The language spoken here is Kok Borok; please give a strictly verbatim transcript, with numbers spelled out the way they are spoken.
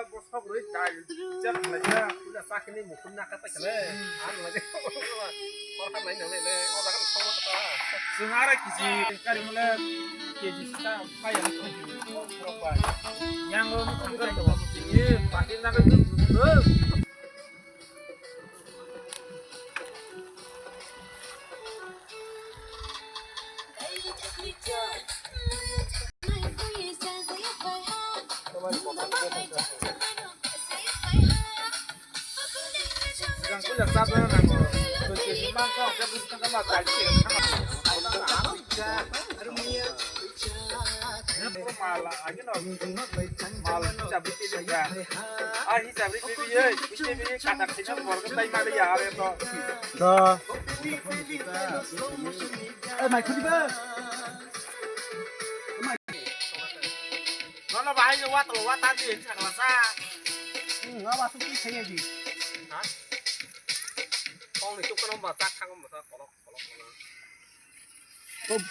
Bosok rwi dal jak khlaijak, puila sakini mukhun naka ta khle. Ang lagi. Kor kha nai nang le, o jaga ni song kha ta. Chwng ara kisi kari mole, kg sita kaya ni koi. Yang lo ni koi. Ye, pati na ke. Mal, agino mal hisab rwi twi rwkha. A hisab rwi twi rwi, twi rwi katak thwino borok tei mali ya, are to. Da. Eh, mai khudi ba. Nono bahai je wa tolo wa ta di sakla sa. Hmm, wa ba su ki khaya di. Ha? Kong ni tuk kono ba tak khang ba sa kolok kolok. Oh,